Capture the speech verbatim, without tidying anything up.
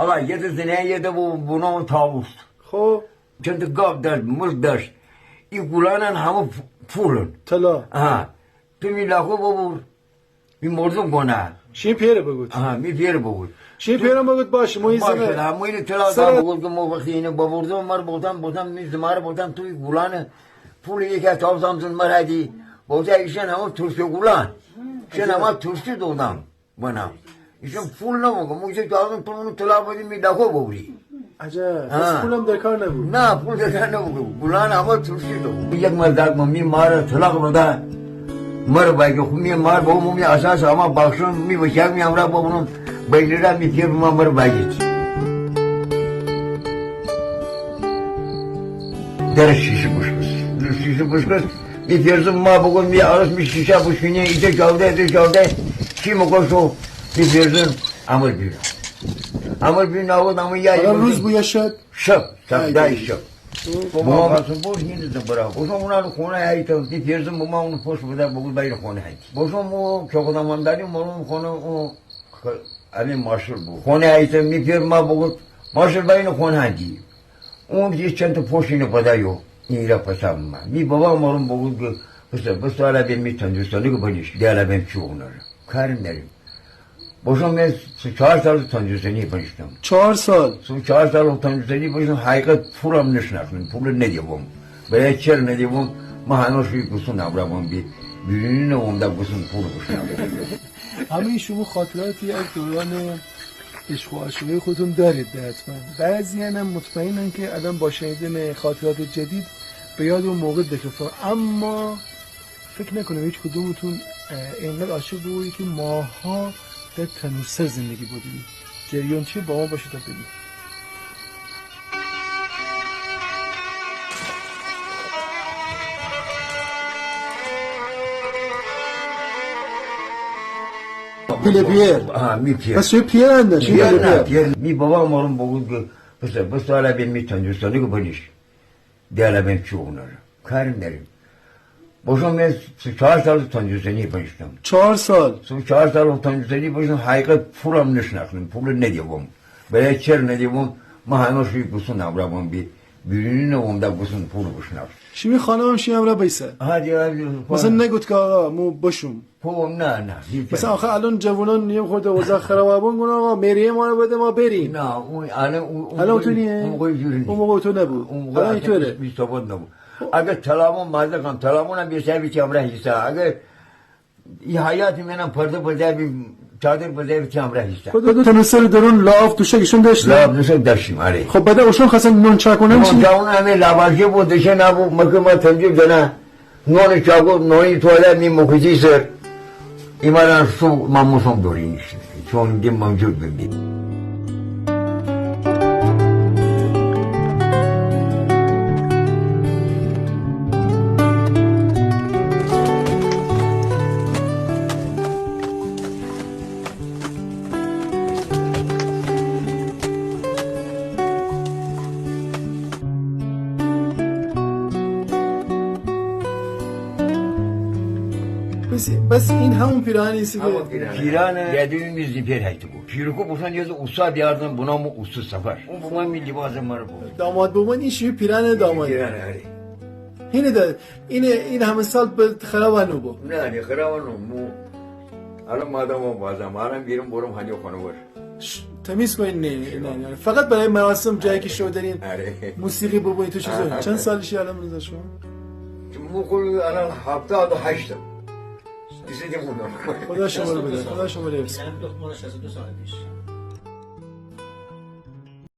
آقا، یه ده زنه، یه ده بو-، بونام طاووس. خب. چند گاب داشت، مرغ داشت. ای گولانن همه پ-، پولن. طلا. آها. تو می لاخو ببر، می مردوم گونه. شین پئره بگود. آها، می پئره بگود. شین پئره بگود باشه، مو ای زنه. باشه، مو اینه طلا سر دام بگود که مو وقتی اینه ببردم، مره بوتم، بوتم، می زماره بوتم، تو ای گولانه پول یکی طاووسم زن مره دی. بوته ایشان همه ترسه گولان. ایشان همه ترسه دودم. بنا. ایشان پول نبو که، مو ایشان جوابم تو اونو طلا بدی، می لاخو ببری. عجب، پس پولم درکار نبو. نه، پول درکار نبو که. گولان همه ترسه دو. یک مرداک می ماره طلاق بده. مره بایه که خو می مار بو، مو می اساس همه بخشم، می بچک می همراه ببرم. بینه را می پئر ما مره بایه. در شیشه بشکست. در شیشه بشکست. می پئرزن ما بگود، می آرس می شیشه بشکنه، ایته چاوده، ایته چاوده. چی مکوشو؟ می پئرزن امر بینا. امر بینا بود، اما یا حالا روز بو یا شب؟ شب، شب، دای شب. بو ما پاسپورت هینه ده برا. بوشوم اونا خونه هایتم، می پئرزن بو ما اونو پوش بده، بگود بایر خونه هایتی. بوشوم او که خودم هم داریم، مرون خونه او خ-، همین ماشر بو. خونه هایتم، می پئر ما بگود، ماشر بایر خونه هایتی. اون یه چند تا پوش اینه پدا یو، ایره پسا ما. می بابا مارون بگود که پسر، بس تو حالا بیم می تندرستانی که بنیش، ده حالا بیم چی اونره. کارم داریم. بوشوم من سه چهار سال تندرستانی بنیشتم. چهار سال؟ سه چهار سال تندرستانی بنیشتم، حقیقت پولم نشناختم، پول ندیوم. برای چر ندیوم؟ ما همه شوی گوسون امرا بوم بی، بیرونی نوم دا گوسون پول بشناختم. همه شما خاطراتی از دوران عشق و عاشقی خودتون دارید حتما. بعضیان هم مطمئنن که الان با شنیدن خاطرات جدید به یاد اون موقع دکفتن، اما فکر نکنم هیچ کدومتون، اه، اینقدر عاشق بوبید که ماها در تنوسر زندگی بودید. جریان چیه؟ با ما باشید تا ببینید. پیله پئر. ها، می پئر. پس شوی پئر انده، شوی پیله پئر. می بابا مارون بگود که پسر، بس تو حالا بیم می تندرستانی که بنیش. ده حالا بیم چی اونره. کارم داریم. بوشوم من سه چهار سال تندرستانی بنیشتم. چهار سال؟ سه چهار سال تندرستانی بنیشتم، حقیقت پولم نشناختم، پول ندیوم. برای چر ندیوم؟ ما همه شوی گوسون امرا بوم بی، بیرونی نوم دا گوسون پول بشناخت. شیمی خانم هم شیمی امرا بیسه؟ ها، دی، ها، دی. مثلا نگود که آقا، مو بشوم. خب، نه، نه، هیچ. مثلا آخه الان جوانان نیم خورده اوضاع خرابه بون، گونه آقا، مهریه مره بده، ما بریم. نه، اون، الان اون، اون الان موقع، تو نیه؟ اون موقع اینجوری نیه. اون موقع تو نبو. اون موقع الان اصلاً اینطوره. هیچ صحبت نبو. اگه تلابون بازه کم، تلابون هم بیشتر بیتی همراه ایسا. اگه ای حیاتی منم پرده بزه بی، چادر بزه بیتی همراه ایسا. خود دو تنه سر درون لاف دوشکشون داشتیم؟ لاف دوشک داشتیم، آره. خب، بعد اوشون خواستن نون چاکونن چی؟ نون چاکونن همه لاباشی بود، دشه نبو، مکه ما تنجیر دنه. نون چاکو، نونی توله می مکوتی سر. ایماران سو ما موسم دوری نیشت. چون دی موجود ببی. بس، بس این همون پیراهنی ایسه که همون پیراهن. پیراهن. یادوی می زی پئر هایته بو. پیرکو بوشون یه اوسا بیاردن، بنام اوسو سفر. اون بومان می لباس مره بو. داماد بومان، این شیمی پیراهن داماد. پیراهن، آره. هینه ده، این، این همه سال به خرابه نوبو. نه، نه، خرابه نوبو. الان مادام و بازم، الان بیرون برم هنی خانه ور. ش-، تمیز کنین، نه، نه، نه. فقط برای مراسم جایی که شو دارین. آره. موسیقی ببوین تو چیزا. آها. چند سالشی الان روزا شما؟ مو خو الان هفتاد و هشتم. ایسه دیمون. خدا شما رو بده. خدا شما رو حفظ کنه. یعنی دو، مال شصت و دو سال پیش.